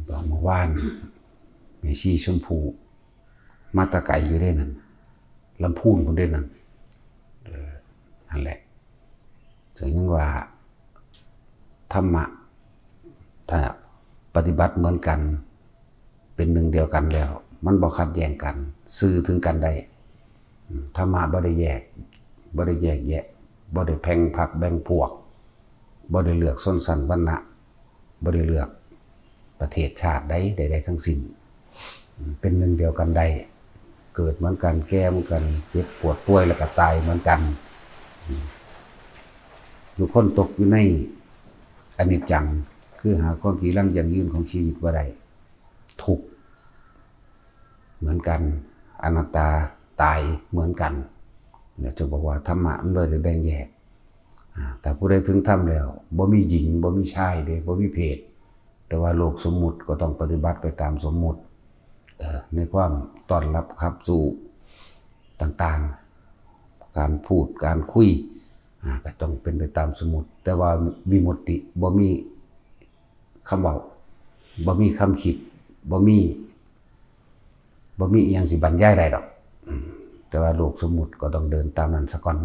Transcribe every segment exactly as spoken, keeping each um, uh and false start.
บอกเมื่อวาน แม่ชีชมพู มาแตะไกลอยู่เด้นั่น ลำพูนพุ้นเด้นั่น เออ นั่นแหละ ถึงยังว่า ธรรมะ ถ้าปฏิบัติเหมือนกัน เป็นหนึ่งเดียวกันแล้ว มันบ่ขัดแย้งกัน สื่อถึงกันได้ อืม ธรรมะบ่ได้แยก บ่ได้แยกแยะ บ่ได้แบ่งพรรคแบ่งพวก บ่ได้เลือกชนชั้นวรรณะ บ่ได้เลือกประเทศชาติใด ใดๆ ทั้งสิ้น เป็นหนึ่งเดียวกันได้ เกิดเหมือนกัน แก่เหมือนกัน เจ็บปวดป่วยแล้วก็ตายเหมือนกัน ทุกคนตกอยู่ในอนิจจัง คือหาความจีรังยั่งยืนของชีวิตบ่ได้ ทุกข์เหมือนกัน อนัตตา ตายเหมือนกัน เนี่ยจะบอกว่าธรรมะมันบ่ได้แบ่งแยก อ่า แต่ผู้ใดถึงธรรมแล้ว บ่มีหญิง บ่มีชายเด้ บ่มีเพศ แต่ว่าโลกสมมุติก็ต้องปฏิบัติไปตามสมมุติ เอ่อ ในความต้อนรับขับสู้ต่างๆ การพูด การคุย อ่า ก็ต้องเป็นไปตามสมมุติ แต่ว่าวิมุตติบ่มีคำเว้า บ่มีคำคิด บ่มี บ่มีอิหยังสิบรรยายได้ดอก อืม แต่ว่าโลกสมมุติก็ต้องเดินตามนั้นซะก่อน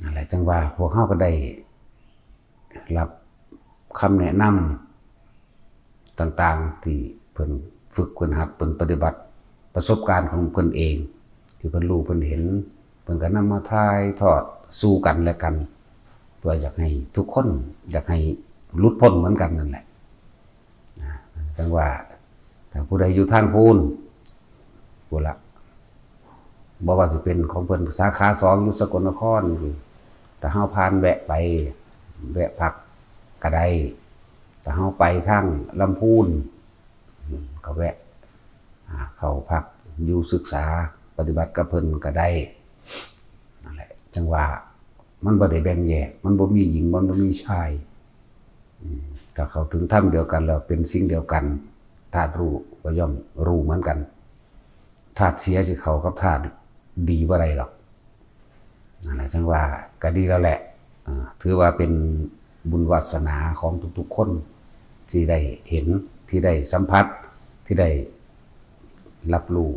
นั่นแหละ จั่งว่าพวกเฮาก็ได้รับคำแนะนำต่างๆ ที่เพิ่นฝึก เพิ่นหัด เพิ่นปฏิบัติ ประสบการณ์ของเพิ่นเอง ที่เพิ่นรู้ เพิ่นเห็น เพิ่นก็นำมาถ่ายทอดสู่กันและกัน เพื่ออยากให้ทุกคน อยากให้หลุดพ้นเหมือนกันนั่นแหละ นะ จั่งว่า ถ้าผู้ใดอยู่ทางพู้น พู้นละ บ่ว่าสิเป็นของเพิ่นสาขาสองอยู่สกลนคร ถ้าเฮาผ่านแวะไป แวะพักก็ได้ ถ้าเฮาไปทางลำพูน อืม ก็แวะ อ่า เข้าพักอยู่ศึกษาปฏิบัติกับเพิ่นก็ได้ นั่นแหละ จั่งว่ามันบ่ได้แบ่งแยก มันบ่มีหญิง มันบ่มีชาย อืม ถ้าเข้าถึงธรรมเดียวกันแล้วเป็นสิ่งเดียวกัน ธาตุรู้ก็ย่อมรู้เหมือนกัน ธาตุเสียสิเข้ากับธาตุดีบ่ได้หรอก นั่นแหละ จั่งว่าก็ดีแล้วแหละ อ่า ถือว่าเป็นบุญวาสนาของทุกๆ คน ที่ได้เห็น ที่ได้สัมผัส ที่ได้รับรู้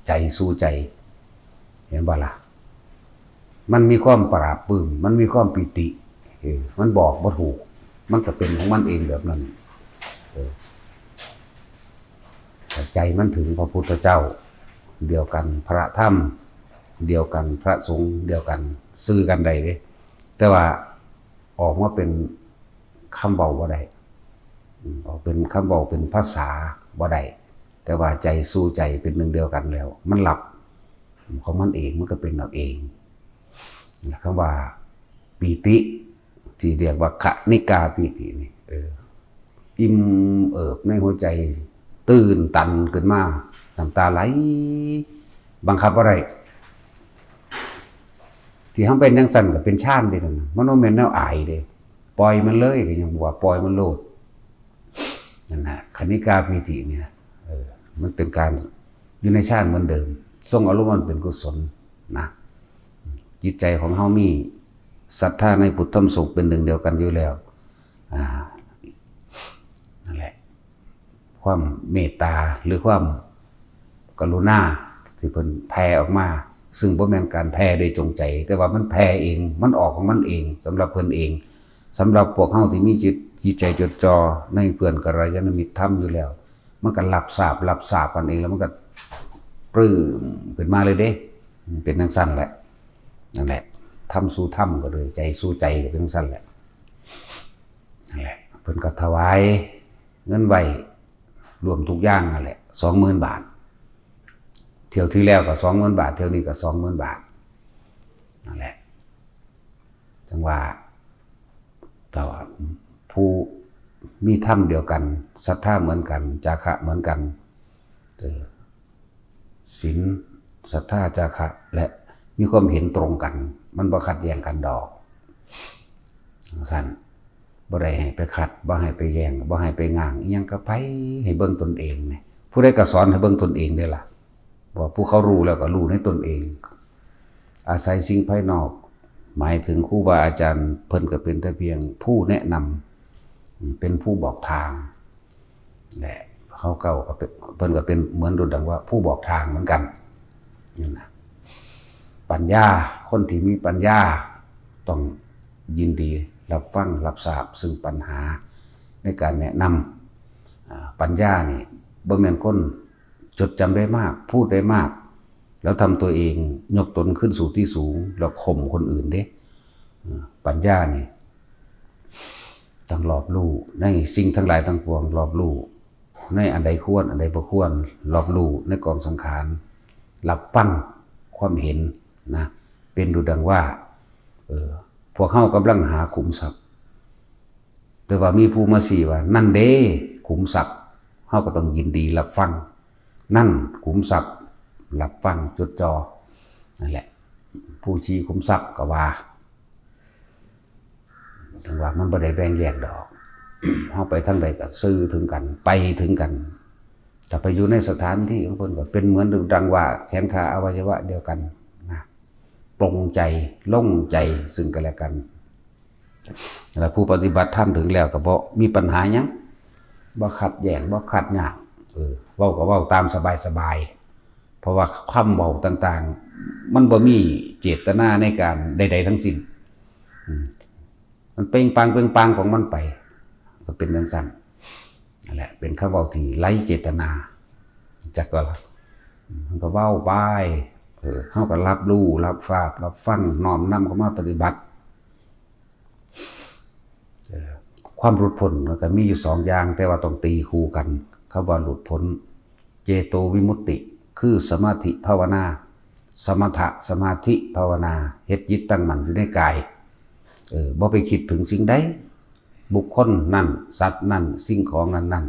ใจสู่ใจ เห็นบ่ล่ะ มันมีความปลาบปลื้ม มันมีความปีติ เออ มันบอกบ่ถูก มันก็เป็นของมันเองแบบนั้น เออ ใจมันถึงพระพุทธเจ้าเดียวกัน พระธรรมเดียวกัน พระสงฆ์เดียวกัน สื่อกันได้เด้ แต่ว่าออกมาเป็นคำเว้าบ่ได้ อืม ออกเป็นคำเว้าเป็นภาษาบ่ได้ แต่ว่าใจสู่ใจเป็นหนึ่งเดียวกันแล้ว มันรับของมันเอง มันก็เป็นออกเอง คำว่าปีติ ที่เรียกว่าขณิกาปีตินี่ เออ อิ่มเอิบในหัวใจ ตื้นตันขึ้นมา น้ำตาไหล บังคับบ่ได้ ที่เฮาเป็นจั่งซั้นก็เป็นฌานเด้นั่นน่ะ มันบ่แม่นแนวอายเด้ ปล่อยมันเลย ก็ยังว่าปล่อยมันโลด นั่นน่ะ ขณิกาปีติเนี่ย เออ มันเป็นการอยู่ในฌานเหมือนเดิม ทรงอารมณ์อันเป็นกุศลนะ จิตใจของเฮามีศรัทธาในพุทธธรรมสงฆ์เป็นหนึ่งเดียวกันอยู่แล้ว อ่า นั่นแหละ ความเมตตาหรือความกรุณาที่เพิ่นแผ่ออกมา ซึ่งบ่แม่นการแผ่โดยจงใจ แต่ว่ามันแผ่เอง มันออกของมันเอง สำหรับเพิ่นเอง สำหรับพวกเฮาที่มีจิต จิตใจจดจ่อในเพื่อนกัลยาณมิตรธรรมอยู่แล้ว มันก็รับทราบ รับทราบกันเอง แล้วมันก็ปลื้มขึ้นมาเลยเด้ มันเป็นจั่งซั้นแหละ นั่นแหละ ธรรมสู่ธรรมก็เลย ใจสู่ใจก็เป็นจั่งซั้นแหละ นั่นแหละ เพิ่นก็ถวายเงินไว้รวมทุกอย่างนั่นแหละ สองหมื่นบาท เที่ยวที่แล้วก็สองหมื่นบาท เที่ยวนี้ก็สองหมื่นบาท นั่นแหละ จั่งว่า แต่ว่าผู้มีธรรมเดียวกัน ศรัทธาเหมือนกัน จาคะเหมือนกัน เออ ศีล ศรัทธา จาคะ และมีความเห็นตรงกัน มันบ่ขัดแย้งกันดอก จั่งซั้น บ่ได้ให้ไปขัด บ่ให้ไปแย้ง บ่ให้ไปง้าง อิหยังก็ไปให้เบิ่งตนเองนี่ ผู้ใดก็สอนให้เบิ่งตนเองเด้ล่ะ ว่าผู้เขารู้แล้วก็รู้ในตนเอง อาศัยสิ่งภายนอก หมายถึงครูบาอาจารย์ เพิ่นก็เป็นแต่เพียงผู้แนะนำ เป็นผู้บอกทาง แหละ เขาเก่าก็เป็น เพิ่นก็เป็นเหมือนดุจดังว่าผู้บอกทางเหมือนกัน นั่นนะ ปัญญา คนที่มีปัญญาต้องยินดีรับฟังรับทราบซึ่งปัญหาในการแนะนำ อ่า ปัญญานี่บ่แม่นคนจดจำได้มาก พูดได้มาก แล้วทำตัวเองยกตนขึ้นสู่ที่สูง แล้วข่มคนอื่นเด้ อ่า ปัญญานี่ต้องรอบรู้ในสิ่งทั้งหลายทั้งปวง รอบรู้ในอันใดควร อันใดบ่ควร รอบรู้ในกองสังขาร รับฟังความเห็นนะ เป็นดุจดังว่า เออ พวกเฮากำลังหาขุมทรัพย์ แต่ว่ามีผู้มาชี้ว่า นั่นเด้ ขุมทรัพย์ เฮาก็ต้องยินดีรับฟัง นั่นขุมทรัพย์ รับฟังจดจ่อ นั่นแหละ ผู้ชี้ขุมทรัพย์ก็ว่า ถึงว่ามันบ่ได้แบ่งแยกดอก เฮาไปทางใดก็ซื่อถึงกัน ไปถึงกัน ถ้าไปอยู่ในสถานที่ของเพิ่นก็เป็นเหมือนดังว่าแขนขาอวัยวะเดียวกันนะ ปลงใจ ลงใจซึ่งกันและกัน แล้วผู้ปฏิบัติธรรมถึงแล้วก็บ่มีปัญหาหยัง บ่ขัดแย้ง บ่ขัดยาก เออ เว้าก็เว้าตามสบายๆ เพราะว่าคำเว้าต่างๆ มันบ่มีเจตนาในการใดๆทั้งสิ้น อืม มันเปล่งปลั่งเปล่งปลั่งของมันไป ก็เป็นจั่งซั้น นั่นแหละ เป็นคำเว้าที่ไร้เจตนา จักก็ละ มันก็เว้าไป เออ เฮาก็รับรู้ รับทราบ รับฟัง น้อมนำเข้ามาปฏิบัติ เอ่อ ความหลุดพ้นมันก็มีอยู่สองอย่าง แต่ว่าต้องตีคู่กัน คำว่าหลุดพ้น เจโตวิมุตติ คือสมาธิภาวนา สมถะสมาธิภาวนา เฮ็ดจิตตั้งมั่นอยู่ในกาย เออ บ่ไปคิดถึงสิ่งใด บุคคลนั่น สัตว์นั่น สิ่งของนั้นนั่น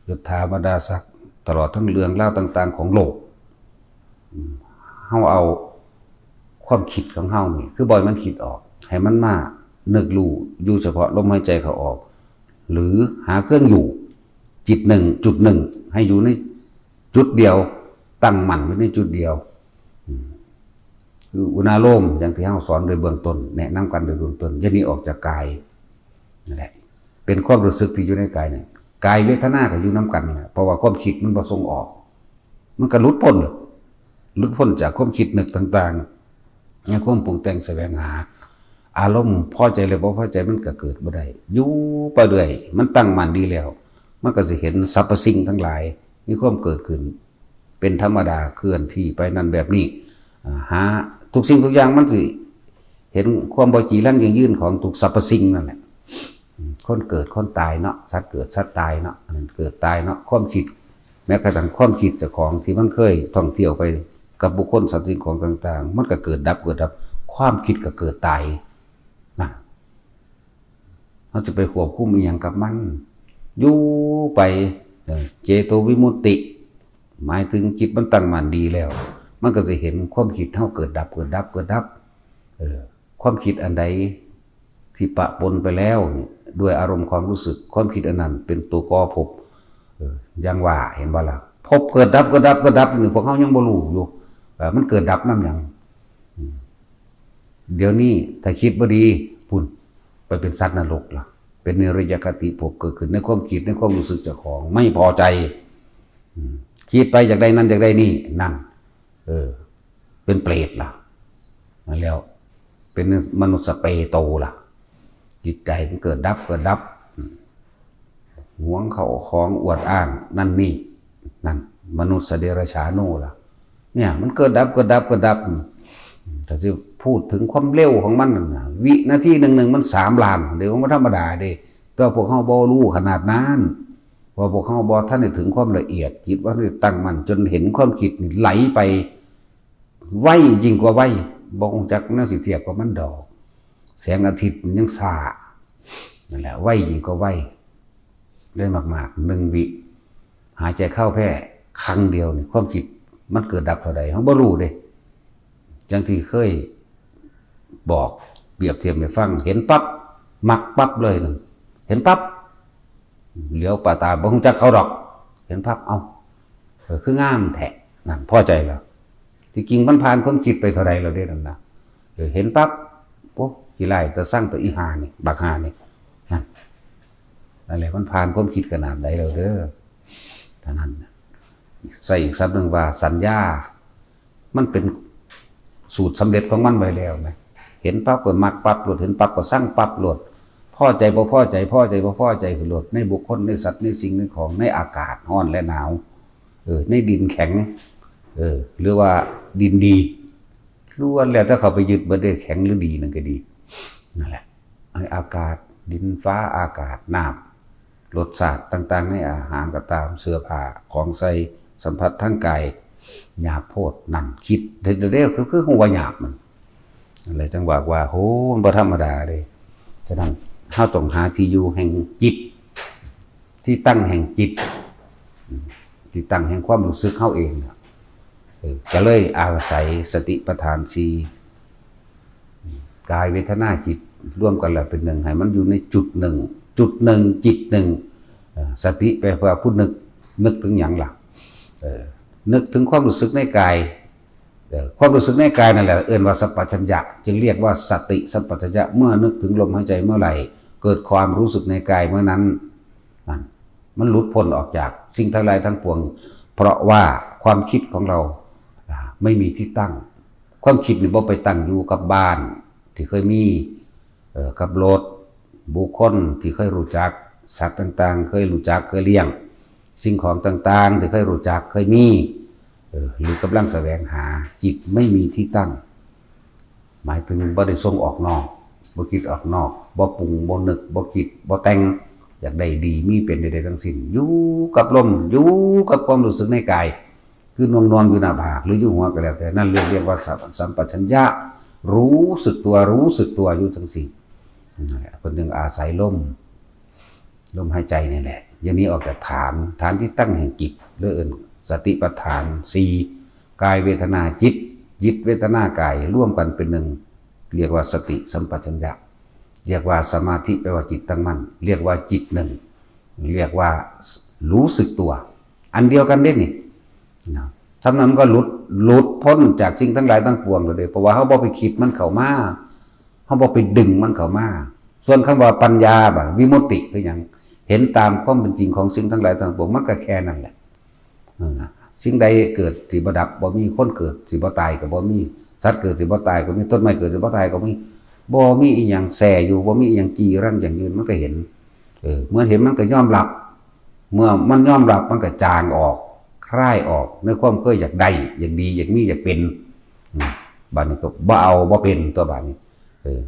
ยศถาบรรดาศักดิ์ ตลอดทั้งเรื่องราวต่างๆของโลก อืม เฮาเอาความคิดของเฮานี่ คือบ่ให้มันคิดออก ให้มันมานึกรู้อยู่เฉพาะลมหายใจเข้าออก หรือหาเครื่องอยู่ จิตหนึ่ง จุดหนึ่ง ให้อยู่ในจุดเดียว ตั้งมั่นอยู่ในจุดเดียว อืม คืออุณาโลม อย่างที่เฮาสอนโดยเบื้องต้น แนะนำกันโดยเบื้องต้น อย่าหนีออกจากกาย นั่นแหละ เป็นความรู้สึกที่อยู่ในกายเนี่ย กายเวทนาก็อยู่นำกันแหละ เพราะว่าความคิดมันบ่ส่งออก มันก็หลุดพ้น หลุดพ้นจากความคิดนึกต่างๆ ในความปรุงแต่งแสวงหา อารมณ์พอใจและบ่พอใจมันก็เกิดบ่ได้ อยู่ไปเรื่อย มันตั้งมั่นดีแล้ว มันก็สิเห็นสรรพสิ่งทั้งหลาย มีความเกิดขึ้น เป็นธรรมดา เคลื่อนที่ไปนั่นแบบนี้ อ่า หาทุกสิ่งทุกอย่างมันสิเห็นความบ่จีรังยั่งยืนของทุกสรรพสิ่งนั่นแหละ อืม คนเกิดคนตายเนาะ สัตว์เกิดสัตว์ตายเนาะ อันนั้นเกิดตายเนาะ ความคิด แม้กระทั่งความคิดเจ้าของที่มันเคยท่องเที่ยวไปกับบุคคลสัตว์สิ่งของต่างๆ มันก็เกิดดับ เกิดดับ ความคิดก็เกิดตาย นั่น เฮาจะไปควบคุมอิหยังกับมัน อยู่ไป เออ เจโตวิมุตติ หมายถึงจิตมันตั้งมั่นดีแล้ว มันก็จะเห็นความคิดเฮาเกิดดับ เกิดดับ เกิดดับ เออ ความคิดอันใดที่ปะปนไปแล้วนี่ ด้วยอารมณ์ความรู้สึก ความคิดอันนั้นเป็นตัวก่อภพ เออ อย่างว่า เห็นบ่ล่ะ ภพเกิดดับ เกิดดับ เกิดดับนี่ พวกเฮายังบ่รู้อยู่ เออ มันเกิดดับนำหยัง อืม เดี๋ยวนี้ถ้าคิดบ่ดี พุ้น ไปเป็นสัตว์นรกล่ะ เป็นนิรยคติภพ เกิดขึ้นในความคิด ในความรู้สึกเจ้าของ ไม่พอใจ อืม คิดไปอยากได้นั่นอยากได้นี่ นั่น เออ เป็นเปรตล่ะ นั่นแล้ว เป็นมนุษย์เปโตล่ะ จิตใจมันเกิดดับ เกิดดับ อืม หวงเข้าของอวดอ้างนั่นนี่ นั่น มนุษย์เดรัจฉาโนล่ะ เนี่ย มันเกิดดับ เกิดดับ เกิดดับ อืม ถ้าจะพูดถึงความเร็วของมันนั่นน่ะ วินาทีหนึ่งหนึ่งมันสามล้าน เดี๋ยวมันบ่ธรรมดาเด้ แต่ว่าพวกเฮาบ่รู้ขนาดนั้น เพราะพวกเฮาบ่ทันได้ถึงความละเอียด จิตบ่ทันได้ตั้งมั่น จนเห็นความคิดนี่ไหลไป ไวยิ่งกว่าไว บ่ฮู้จักแนวสิเทียบกับมันดอก แสงอาทิตย์มันยังช้า นั่นแหละ ไวยิ่งกว่าไว ได้มากๆ หนึ่งวิ หายใจเข้าแพร่ครั้งเดียวนี่ ความคิดมันเกิดดับเท่าใด เฮาบ่รู้เด้ จั่งที่เคยบอก เปรียบเทียบให้ฟัง เห็นปั๊บ มักปั๊บเลยนั่น เห็นปั๊บ เหลียวปาตาบ่ฮู้จักเขาดอก เห็นปั๊บ เอ้า เออ คืองามแท้ นั่น พอใจแล้ว ที่จริงมันผ่านความคิดไปเท่าใดแล้วเด้นั่นนะ เออ เห็นปั๊บ โอ้ ขี้ร้ายตาซังตาอีห่านี่ บักห่านี่ นั่น นั่นแหละ มันผ่านความคิดขนาดใดแล้วเด้อ อันนั้น ใส่อีกศัพท์หนึ่งว่าสัญญา มันเป็นสูตรสำเร็จของมันไว้แล้วนะ เห็นปั๊บก็มักปั๊บโลด เห็นปั๊บก็ซังปั๊บโลด พอใจบ่พอใจ พอใจบ่พอใจคือโลด ในบุคคล ในสัตว์ ในสิ่ง ในของ ในอากาศร้อนและหนาว เออ ในดินแข็ง เออ หรือว่าดินดี ล้วนแล้วแต่เขาไปยึดเบิดได้ แข็งหรือดีนั่นก็ดี นั่นแหละ ในอากาศ ดินฟ้าอากาศ น้ำ รสชาติต่างๆ ในอาหารก็ตาม เสื้อผ้า ของใส่ สัมผัสทางกาย หยาบโพด นั่นคิดเด้อ คือ คือฮู้ว่าหยาบมัน อะไรจังหวะว่า โห มันบ่ธรรมดาเด้ ฉะนั้นเฮาต้องหาที่อยู่แห่งจิต ที่ตั้งแห่งจิต ที่ตั้งแห่งความรู้สึกเฮาเองน่ะ เออ ก็เลยอาศัยสติปัฏฐานสี่ กายเวทนาจิตรวมกันแล้วเป็นหนึ่ง ให้มันอยู่ในจุดหนึ่ง จุดหนึ่ง จิตหนึ่ง เอ่อ สติแปลว่าผู้นึก นึกถึงหยังล่ะ เออ นึกถึงความรู้สึกในกาย เอ่อ ความรู้สึกในกายนั่นแหละ เอิ้นว่าสัมปชัญญะ จึงเรียกว่าสติสัมปชัญญะ เมื่อนึกถึงลมหายใจเมื่อไหร่ เกิดความรู้สึกในกายเมื่อนั้น นั่น มันหลุดพ้นออกจากสิ่งทั้งหลายทั้งปวง เพราะว่าความคิดของเรา อ่า ไม่มีที่ตั้ง ความคิดนี่บ่ไปตั้งอยู่กับบ้านที่เคยมี เอ่อ กับรถ บุคคลที่เคยรู้จัก สัตว์ต่างๆ เคยรู้จัก เคยเลี้ยง สิ่งของต่างๆ ที่เคยรู้จัก เคยมี เออ หรือกำลังแสวงหา จิตไม่มีที่ตั้ง หมายถึงบ่ได้ส่งออกนอก บ่คิดออกนอก บ่ปรุง บ่นึก บ่คิด บ่แต่ง อยากได้ดี มีเป็นใดๆ ทั้งสิ้น อยู่กับลม อยู่กับความรู้สึกในกาย คือนวมๆ อยู่หน้าผาก หรืออยู่หัวก็แล้วแต่ นั่นเรียก เรียกว่าสัม สัมปชัญญะ รู้สึกตัว รู้สึกตัวอยู่จังซี้ นั่นแหละ เพิ่นจึงอาศัยลม ลมหายใจนี่แหละ อย่างนี้ออกจากฐาน ฐานที่ตั้งแห่งจิต หรือเอิ้นสติปัฏฐานสี่ กายเวทนาจิต จิตเวทนากายรวมกันเป็นหนึ่ง เรียกว่าสติสัมปชัญญะ เรียกว่าสมาธิ แปลว่าจิตตั้งมั่น เรียกว่าจิตหนึ่ง เรียกว่ารู้สึกตัว อันเดียวกันเด้นี่นะ ทำนั้นมันก็หลุด หลุดพ้นจากสิ่งทั้งหลายทั้งปวงเลยเด้ เพราะว่าเฮาบ่ไปคิดมันเข้ามา เฮาบ่ไปดึงมันเข้ามา ส่วนคำว่าปัญญาบ่ะ วิมุตติคือหยัง เห็นตามความเป็นจริงของสิ่งทั้งหลายทั้งปวง มันก็แค่นั้นแหละ เออ สิ่งใดเกิดสิบ่ดับ บ่มี คนเกิดสิบ่ตายก็บ่มี สัตว์เกิดสิบ่ตายก็มี ต้นไม้เกิดสิบ่ตายก็มี บ่มีอีหยังแซ่อยู่ บ่มีอีหยังจีรังยั่งยืน มันก็เห็น เออ เมื่อเห็นมันก็ยอมรับ เมื่อมันยอมรับมันก็จางออก คลายออก ในความเคยอยากได้ อยากดี อยากมี อยากเป็น อืม บัดนี้ก็บ่เอา บ่เป็น ตัวบัดนี้ เออ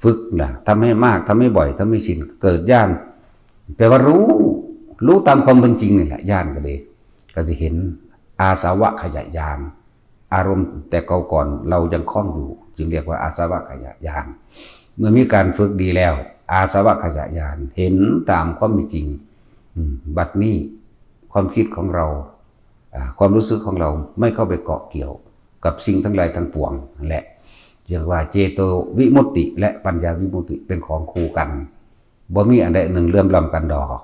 ฝึกนะ ทำให้มาก ทำให้บ่อย ทำให้ชิน เกิดญาณ แปลว่ารู้ รู้ตามความเป็นจริงนี่แหละ ญาณก็เลย ก็สิเห็นอาสวะขยะญาณ อารมณ์แต่เก่าก่อนเรายังคล้องอยู่ จึงเรียกว่าอาสวะขยะญาณ เมื่อมีการฝึกดีแล้ว อาสวะขยะญาณ เห็นตามความเป็นจริง อืม บัดนี้ความคิดของเรา อ่า ความรู้สึกของเราไม่เข้าไปเกาะเกี่ยวกับสิ่งทั้งหลายทั้งปวงนั่นแหละ เรียกว่าเจโตวิมุตติและปัญญาวิมุตติเป็นของคู่กัน บ่มีอันใดหนึ่งเหลื่อมล้ำกันดอก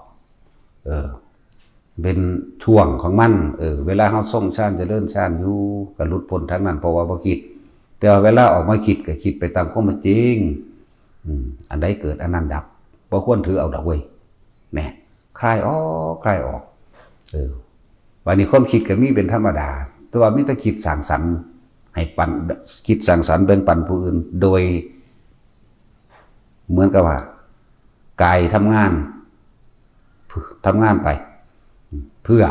เออ เป็นช่วงของมัน เออ เวลาเฮาทรงฌานเจริญฌานอยู่ ก็หลุดพ้นทางนั้น เพราะว่าบ่คิด แต่ว่าเวลาออกมาคิดก็คิดไปตามความเป็นจริง อืม อันใดเกิดอันนั้นดับ บ่ควรถือเอาดอกเว้ย แหม คลายออก คลายออก เออ บัดนี้ความคิดก็มีเป็นธรรมดา แต่ว่ามีแต่คิดสร้างสรรค์ ให้ปัน คิดสร้างสรรค์แบ่งปันผู้อื่น โดย เหมือนกับว่า กายทำงาน ทำงานไป เพื่อ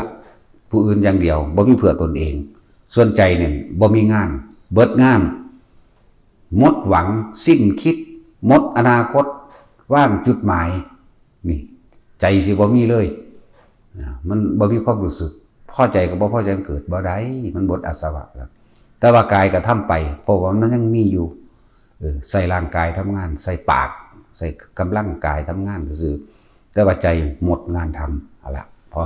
ผู้อื่นอย่างเดียว บ่มีเพื่อตนเอง ส่วนใจเนี่ยบ่มีงาน เบิดงาน หมดหวัง สิ้นคิด หมดอนาคต ว่างจุดหมาย นี่ ใจสิบ่มีเลย อ่า มันบ่มีความรู้สึก พอใจกับบ่พอใจมันเกิดบ่ได้ มันหมดอาสวะแล้ว แต่ว่ากายกระทำไป เพราะว่ามันยังมีอยู่ เออ ใส่ร่างกายทำงาน ใส่ปาก ใส่กำลังกายทำงานซื่อๆ แต่ว่าใจหมดงานทำ เอาละ พอ